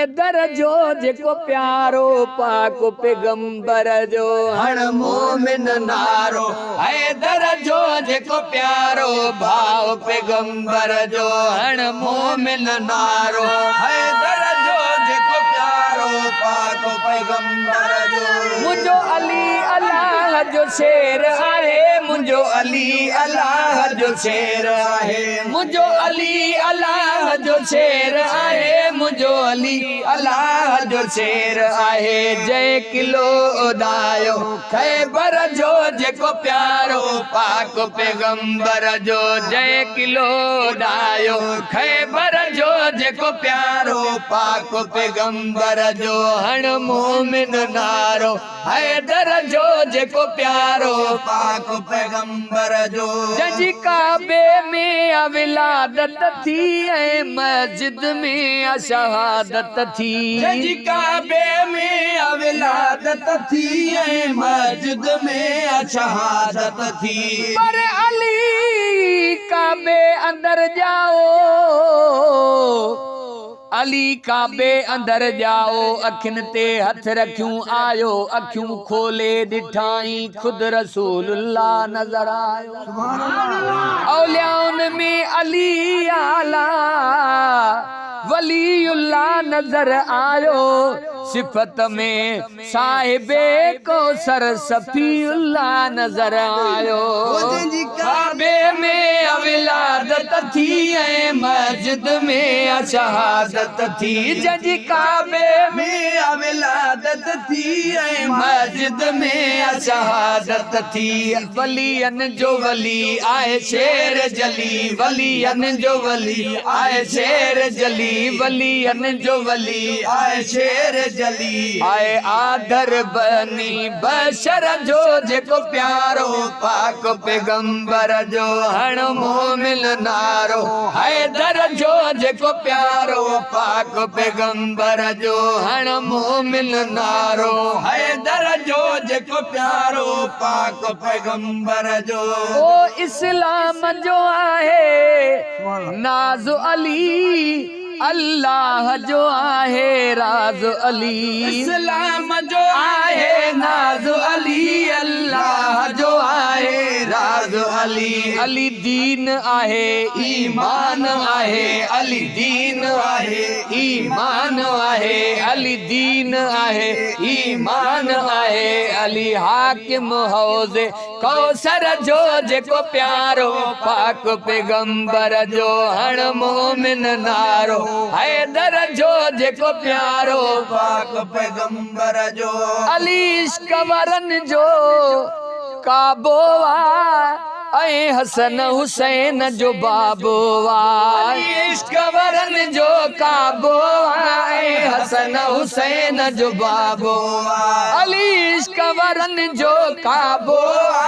حيدر جو جيڪو پيارو پاڪ پيغمبر جو. هڻ مومن نعرو حيدر جو جيڪو پيارو ڀاء پيغمبر جو. هڻ مومن نعرو حيدر جو جيڪو پيارو پاڪ پيغمبر جو. منهنجو علي الله جو شير آهي منهنجو علي الله جو شير آهي منهنجو علي الله جو شير آهي منهنجو علي الله جو شير آهي جنهن قلعو اڏايو خيبر جو جيڪو پيارو پاڪ پيغمبر جو جنهن قلعو اڏايو خيبر جو جيڪو پيارو پاڪ پيغمبر جو هڻ مومن نعرو حيدر جو جيڪو پيارو پاڪ پيغمبر جو. جنهن جي ڪعبي ۾ آ ولادت ٿي ۽ مسجد ۾ آ شهادت ٿي. جنهن جي ڪعبي ۾ آ ولادت ٿي ۽ مسجد ۾ آ شهادت ٿي. پر علي ڪعبي اندر ڄائو. علي ڪعبي اندر ڄائو، اکين تي هٿ رکيون آيو، اکيون کولي ڏٺائين خود رسول الله نظر آيو. اوليائن ۾ علي اعليٰ ولي الله نظر آيو، صفت ۾ صاحب ڪوثر صفي الله نظر آيو. ڪعبي ۾ ولادت ٿي ۽ مسجد ۾ شهادت ٿي. جنهن جي ڪعبي ۾ ولادت ٿي ۽ مسجد ۾ شهادت ٿي. ولين جو ولي آهي شير جلي ولين جو ولي آهي شير جلي ولين جو ولي آهي شير جلي. آهي آڌر بني بشر جو جيڪو پيارو پاڪ پيغمبر جو هڻ مومن نعرو حيدر جو جيڪو پيارو پاڪ پيغمبر جو هڻ مومن نعرو حيدر جو جيڪو پيارو پاڪ پيغمبر جو. او اسلام جو آهي ناز علي. الله جو آهي راز علي. اسلام جو آهي ناز علي الله جو آهي راز علي. علي دين آهي ايمان آهي علي دين آهي ايمان آهي علي دين آهي ايمان آهي علي حاڪم حوض ڪوثر جو جيڪو پيارو پاڪ پيغمبر جو هڻ مومن نعرو حيدر جو جيڪو پيارو پاڪ پيغمبر جو. علي عشق وارن جو ڪعبو آ ۽ حسن حسين جو بابو آ. علي عشق وارن جو ڪعبو آ ۽ حسن حسين جو بابو آ. علي عشق وارن جو ڪعبو آ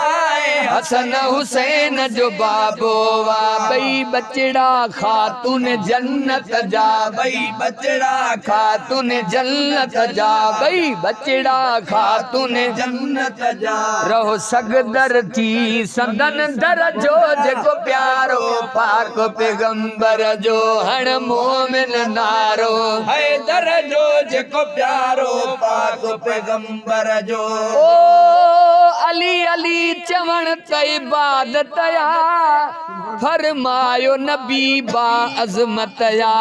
حسن حسين جو بابو آ ٻئي ٻچڙا خاتون جنت جا ٻئي ٻچڙا خاتون جنت جا ٻئي ٻچڙا خاتون جنت جا. رهو سگدر ٿي سندن در جو جيڪو پيارو پاڪ پيغمبر جو هڻ مومن نعرو. حيدر جو جيڪو پيارو پاڪ پيغمبر جو. او علي علي چوڻ ته عبادت آ فرمايو نبي با عظمت آ.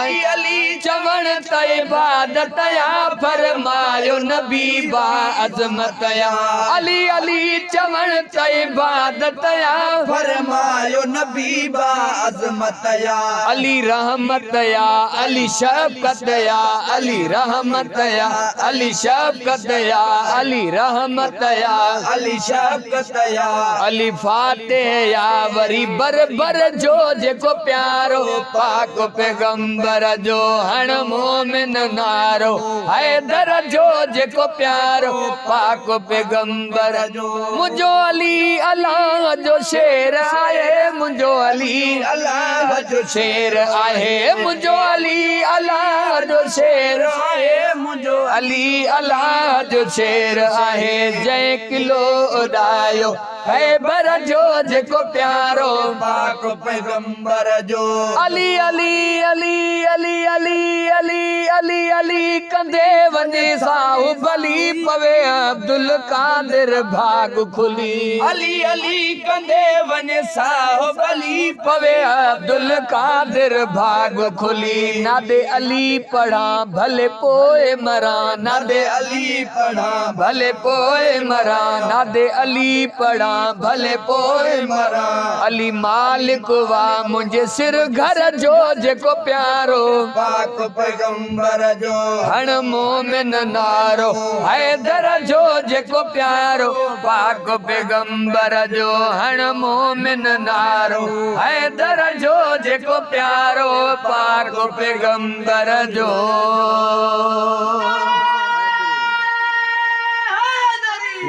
علي علي چوڻ ته عبادت آ فرمايو نبي با عظمت آ. علي علي چوڻ ته عبادت آ. فرمايو نبي با عظمت آ. علي رحمت آ علي شفقت آ علي رحمت آ علي شفقت يا علي رحمت يا علي شفقت يا علي فاتح يا وري بر بر جو جيڪو پيارو پاڪ پيغمبر جو هڻ مومن نعرو حيدر جو جيڪو پيارو پاڪ پيغمبر جو منهنجو علي الله جو شير آهي منهنجو علي الله جو شير آهي منهنجو علي الله جو شير آهي منهنجو علي الله جو شير آهي جنهن قلعو اڏايو خيبر جو جيڪو پيارو. پاڪ پيغمبر جو. علي علي علي علي علي علي علي علي ڪندي وڃي ساهه ڀلي پوي عبدالقادر ڀاڳ کلي. علي علي ڪندي وڃ ساهه ڀلي پوي عبدالقادر ڀاڳ کلي. نادي علي پڙهان ڀلي پوء مران نادي علي پڙهان ڀلي پوء مران نادي علي پڙهان ڀلي پوء مران. علي مالڪ وا منهنجي سر گهر جو جيڪو پيارو. پاڪ پيغمبر جو. هڻ مومن نعرو حيدر جو جيڪو پيارو پاڪ پيغمبر جو هڻ مومن نعرو حيدر جو جيڪو پيارو پاڪ پيغمبر جو.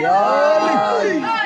يا علي.